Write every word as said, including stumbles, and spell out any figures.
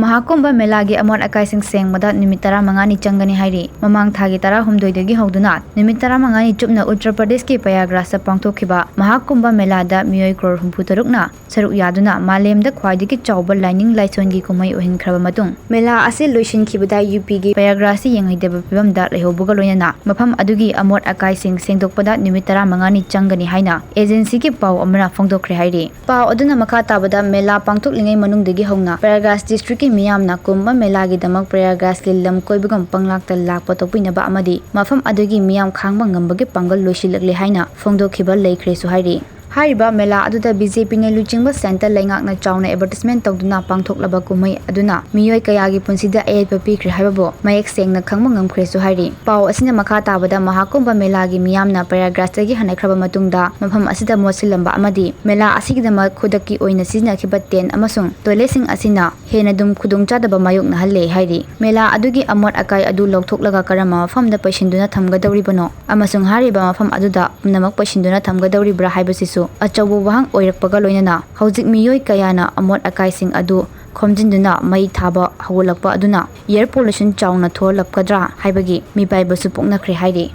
ꯃꯍꯥꯀꯨꯝꯚ ꯃꯦꯂꯥꯒꯤ ꯑꯃꯣꯠ ꯑꯀꯥꯏꯁꯤꯡ ꯁꯦꯡꯕꯗ ꯅꯨꯃꯤꯠ ꯇꯔꯥꯃꯉꯥꯅꯤ ꯆꯪꯒꯅꯤ ꯍꯥꯏꯔꯤ꯫ ꯃꯃꯥꯡ ꯊꯥꯒꯤ ꯇꯔꯥꯍꯨꯝꯗꯣꯏꯗꯒꯤ ꯍꯧꯗꯨꯅ ꯅꯨꯃꯤꯠ ꯇꯔꯥꯃꯉꯥꯅꯤ ꯆꯨꯞꯅ ꯎꯠꯇꯔ ꯄ꯭ꯔꯗꯦꯁꯀꯤ ꯄ꯭ꯔꯌꯥꯒ꯭ꯔꯥꯖꯇ ꯄꯥꯡꯊꯣꯛꯈꯤꯕ ꯃꯍꯥꯀꯨꯝꯚ ꯃꯦꯂꯥꯗ ꯃꯤꯑꯣꯏ ꯀ꯭ꯔꯣꯔ ꯍꯨꯝꯐꯨ ꯇꯔꯨꯛꯅ ꯁꯔꯨꯛ ꯌꯥꯗꯨꯅ ꯃꯥꯂꯦꯝꯗ ꯈ꯭ꯋꯥꯏꯗꯒꯤ ꯆꯥꯎꯕ ꯂꯥꯏꯅꯤꯡ ꯂꯥꯏꯁꯣꯟꯒꯤ ꯀꯨꯝꯍꯩ ꯑꯣꯏꯍꯟꯈ꯭ꯔꯕ ꯃꯇꯨꯡ, ꯃꯦꯂꯥ ꯑꯁꯤ ꯂꯣꯏꯁꯤꯟꯈꯤꯕꯗ ꯌꯨ ꯄꯤꯒꯤ ꯄ꯭ꯔꯌꯥꯒ꯭ꯔꯥꯖꯁꯤ ꯌꯦꯡꯍꯩꯗꯕ ꯐꯤꯕꯝꯗ ꯂꯩꯍꯧꯕꯒ ꯂꯣꯏꯅꯅ ꯃꯐꯝ ꯑꯗꯨꯒꯤ ꯑꯃꯣꯠ ꯑꯀꯥꯏꯁꯤꯡ ꯁꯦꯡꯗꯣꯛꯄꯗ ꯅꯨꯃꯤꯠ ꯇꯔꯥꯃꯉꯥꯅꯤ ꯆꯪꯒꯅꯤ ꯍꯥꯏꯅ ꯑꯦꯖꯦꯟꯁꯤꯒꯤ ꯄꯥꯎ ꯑꯃꯅ ꯐꯣꯡꯗꯣꯛꯈ꯭ꯔꯦ ꯍꯥꯏꯔꯤ꯫ ꯄꯥꯎ ꯑꯗꯨꯅ ꯃꯈꯥ ꯇꯥꯕꯗ ꯃꯦꯂꯥ ꯄꯥꯡꯊꯣꯛꯂꯤꯉꯩ ꯃꯅꯨꯡꯗꯒꯤ ꯍꯧꯅ ꯄ꯭ꯔꯌꯥꯒ꯭ꯔꯥꯖ ꯗꯤꯁꯇ꯭ꯔꯤꯛꯀꯤ ꯃꯤꯌꯥꯝꯅ ꯀꯨꯝꯚ ꯃꯦꯂꯥꯒꯤꯗꯃꯛ ꯄ꯭ꯔꯌꯥꯒ꯭ꯔꯥꯖꯀꯤ ꯂꯝ ꯀꯣꯏꯕꯒꯨꯝ ꯄꯪꯂꯥꯛꯇ ꯂꯥꯛꯄ ꯇꯣꯛꯄꯤꯅꯕ ꯑꯃꯗꯤ ꯃꯐꯝ ꯑꯗꯨꯒꯤ ꯃꯤꯌꯥꯝ ꯈꯥꯡꯕ ꯉꯝꯕꯒꯤ ꯄꯥꯡꯒꯜ ꯂꯣꯏꯁꯤꯜꯂꯛꯂꯦ ꯍꯥꯏꯅ ꯐꯣꯡꯗꯣꯛꯈꯤꯕ ꯂꯩꯈ꯭ꯔꯦꯁꯨ ꯍꯥꯏꯔꯤ꯫ ꯍꯥꯏꯔꯤꯕ ꯃꯦꯂꯥ ꯑꯗꯨꯗ ꯕꯤ ꯖꯦ ꯄꯤꯅ ꯂꯨꯆꯤꯡꯕ ꯁꯦꯟꯇꯔ ꯂꯩꯉꯥꯛꯅ ꯆꯥꯎꯅ ꯑꯦꯗꯚꯔꯇꯤꯁꯃꯦꯟ ꯇꯧꯗꯨꯅ ꯄꯥꯡꯊꯣꯛꯂꯕ ꯀꯨꯝꯍꯩ ꯑꯗꯨꯅ ꯃꯤꯑꯣꯏ ꯀꯌꯥꯒꯤ ꯄꯨꯟꯁꯤꯗ ꯑꯌꯦꯠꯄ ꯄꯤꯈ꯭ꯔꯦ ꯍꯥꯏꯕꯕꯨ ꯃꯌꯦꯛ ꯁꯦꯡꯅ ꯈꯪꯕ ꯉꯝꯈ꯭ꯔꯦꯁꯨ ꯍꯥꯏꯔꯤ꯫ ꯄꯥꯎ ꯑꯁꯤꯅ ꯃꯈꯥ ꯇꯥꯕꯗ ꯃꯍꯥꯀꯨꯝꯚ ꯃꯦꯂꯥꯒꯤ ꯃꯤꯌꯥꯝꯅ ꯄ꯭ꯔꯌꯥꯒ꯭ꯔꯥꯖꯇꯒꯤ ꯍꯟꯅꯈ꯭ꯔꯕ ꯃꯇꯨꯡꯗ ꯃꯐꯝ ꯑꯁꯤꯗ ꯃꯣꯠꯁꯤꯜꯂꯝꯕ ꯑꯃꯗꯤ ꯃꯦꯂꯥ ꯑꯁꯤꯒꯤꯗꯃꯛ ꯈꯨꯗꯛꯀꯤ ꯑꯣꯏꯅ ꯁꯤꯖꯤꯟꯅꯈꯤꯕ ꯇꯦꯟ ꯑꯃꯁꯨꯡ ꯇꯣꯏꯂꯦꯠꯁꯤꯡ ꯑꯁꯤꯅ ꯍꯦꯟꯅ ꯑꯗꯨꯝ ꯈꯨꯗꯣꯡꯆꯥꯗꯕ ꯃꯥꯌꯣꯛꯅꯍꯜꯂꯦ ꯍꯥꯏꯔꯤ꯫ ꯃꯦꯂꯥ ꯑꯗꯨꯒꯤ ꯑꯃꯣꯠ ꯑꯀꯥꯏ ꯑꯗꯨ ꯂꯧꯊꯣꯛꯂꯒ ꯀꯔꯝꯕ ꯃꯐꯝꯗ ꯄꯩꯁꯤꯟꯗꯨꯅ ꯊꯝꯒꯗꯧꯔꯤꯕꯅꯣ ꯑꯃꯁꯨꯡ ꯍꯥꯏꯔꯤꯕ ꯃꯐꯝ ꯑꯗꯨꯗ ꯄꯨꯝꯅꯃꯛ ꯄꯩꯁꯤꯟꯗꯨꯅ ꯊꯝꯒꯗꯧꯔꯤꯕ꯭ꯔꯥ ꯍꯥꯏꯕꯁꯤꯁꯨ ꯑꯆꯧꯕ ꯋꯥꯍꯪ ꯑꯣꯏꯔꯛꯄꯒ ꯂꯣꯏꯅꯅ ꯍꯧꯖꯤꯛ ꯃꯤꯑꯣꯏ ꯀꯌꯥꯅ ꯑꯃꯣꯠ ꯑꯀꯥꯏꯁꯤꯡ ꯑꯗꯨ ꯈꯣꯝꯖꯤꯟꯗꯨꯅ ꯃꯩ ꯊꯥꯕ ꯍꯧꯒꯠꯂꯛꯄ ꯑꯗꯨꯅ ꯑꯦꯌꯔ ꯄꯣꯂꯨꯁꯟ ꯆꯥꯎꯅ ꯊꯣꯛꯍꯜꯂꯛꯀꯗ꯭ꯔꯥ ꯍꯥꯏꯕꯒꯤ ꯃꯤꯄꯥꯏꯕꯁꯨ ꯄꯣꯛꯅꯈ꯭ꯔꯦ ꯍꯥꯏꯔꯤ꯫